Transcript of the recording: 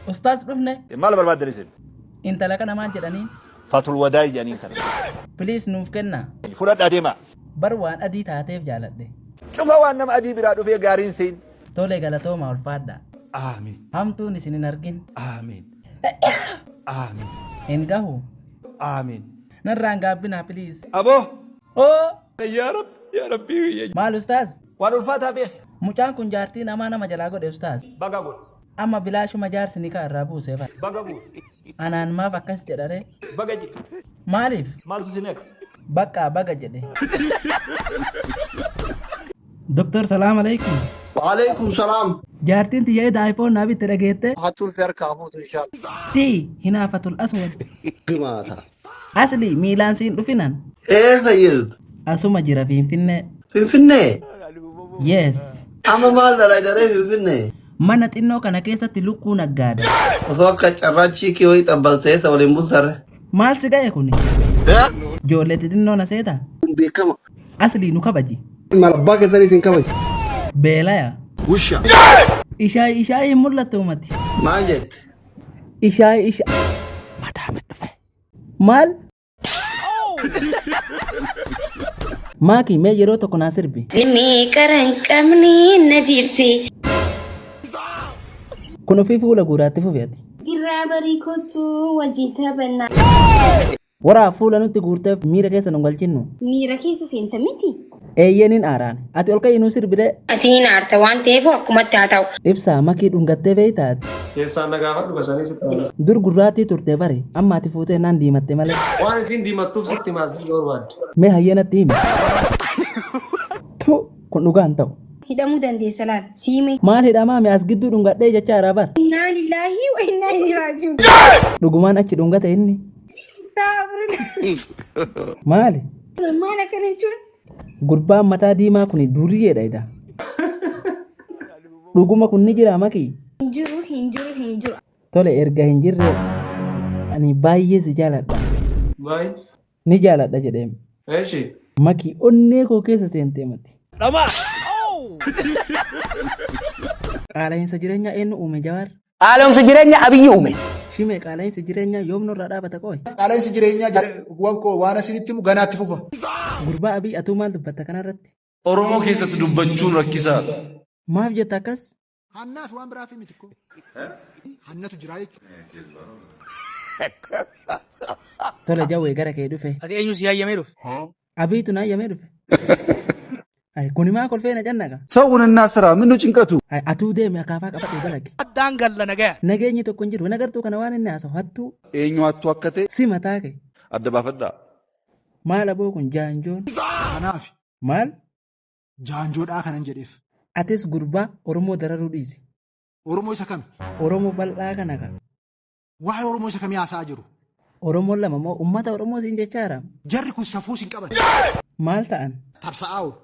Ustaaz dhufne. Maal barbaaddan isin? Intala kana maal jedhaniin? Fatul Wadaay jedhaniin kana. Please nuuf kennaa. Fudhadhaa deemaa. Bar waan adii taateef jaaladhe. Cufa waan nama adii biraa dhufee gaariin siin. Tole galatoomaa ulfaadhaa. Aamiin. Hamtuun isin hin argin. Aamiin. Aamiin. Hin gahu. Aamiin. Narraan gaabbinaa please. Aboo. Oo! Yaa Rabbi yaa Rabbi. Maal ustaaz? Waan ulfaataa beeki. Mucaan kun jaartii namaa nama jalaa godhe ustaaz. Baga godhe. Amma bilaashuma jaarsi nikaa irraa buuse bar. Baga buuse. Anaan maaf akkas jedha ree? Baga jedhe. Maaliif? Maaltu si meeqa? Baqqaa baga jedhe. Doktor salaam alaikum. Waalaikum salaam. Jaartiin tiyya eda iPhone naa bitte dhageette. Hattuun si harkaa fuutu inshallah. Tii hinaafatul aswad. Gimaata. Asli miilaan siin dhufinan. Eessa jirtu? Asuma jira Finfinnee. Finfinnee? Yes. Amma maal dalagaree Finfinnee? Mana xinnoo kana keessatti lukkuu naggaada. Osoo akka carraa chiikii wayii xabbaltee isa waliin bultarre. Maal si ga'e kuni? Ijoollee xixinnoo na seeta? Kun beekama. Aslii nu kabaji. Maal abbaa keessanii isin kabaji. Beelaya. Wusha. Ishaay ishaay hin mul'attu uumati. Maal jette? Ishaay isha. Madaame dhufe. Maal? Maaki mee yeroo tokko naa sirbi. Ilmi qara hin qabne na jiirse. Kun ofii fuula guuraatti fufi ati. Irraa barii kottu wajjin taphannaa. Waraa fuula nutti guurteef miira keessa nu galchinnu. Miira keessa seenta miti. Eeyyee nin aaraan. Ati ol ka'ii nuu sirbi ree. Ati hin aarta waan ta'eef akkumatti haa ta'u. Ibsaa makii dhungattee beektaa ati? Keessaan na gaafadhu basanii sitti hima. Dur gurraattii turte bari amma ati fuutee jennaan diimatte malee. Waan isiin diimattuuf sitti himaa si barbaadde. Mee hayyee natti himi. Pu kun dhugaa hin ta'u. Hidhamuu dandeessa laal. Siime. Maal hidhamaa mi as gidduu dhungadhee jechaa jira bar. Innaa lillaahi wa innaa ilaihi raaji'uun. Dhugumaan achi dhungate inni. Astaghfirullah. Maali? Maal akkana jechuun? Gurbaan mataa diimaa kun duriyyeedha ida. Dhuguma kun ni jira makii? Hin jiru hin jiru hin jiru. Tole erga hin jirre ani baay'ee si jaaladha. Maay. Ni jaaladha jedheem. Eshi. Makii onnee koo keessa seentee mati. Qaala'insa jireenyaa eenyu uume Jawaar? Qaala'umsa jireenya Abiyyi uume. Shime qaala'insi jireenyaa yoom nurraa dhaabata qooyi? Qaala'insi jireenyaa waan koo waan asinitti himu ganaatti fufa. Gurbaa Abiy atuu maal dubbatta kanarratti? Oromoo keessatti dubbachuun rakkisaadha. Maaf jetta akkas? Hannaa fi waan biraa fi miti koo. Hannatu jira jechuudha. Tole jawwee gara kee dhufe. Ati eenyu si hayyamee dhufe? Abiitu na hayyamee dhufe. Ay, kuni maa kolfee na cannaqa? ሰውንና ስራ ምነው ጭንቀቱ? Ay, atuu deemi akaafaa qabadhee dalagi. Addaan galla nagaya. Nageenyi tokko hin jiru. Hin agartuu kana waan inni haasa'u hattuu eenyu hattuu akka ta'e si mataa kee. adda baafadhaa. Maal aboo kun jaanjoon? Kanaaf Maal? jaanjoodhaa kanan jedheef. Atis gurbaa Oromoo dararuu dhiisi. Oromoo isa kami? Oromoo bal'aa kana ka. Waa'ee Oromoo isa kamii haasa'aa jiru? Oromoon lama moo uummata Oromoo siin jechaa jira? Jarri kun safuus hin qaban. Maal ta'an? Tarsa'aa oolu.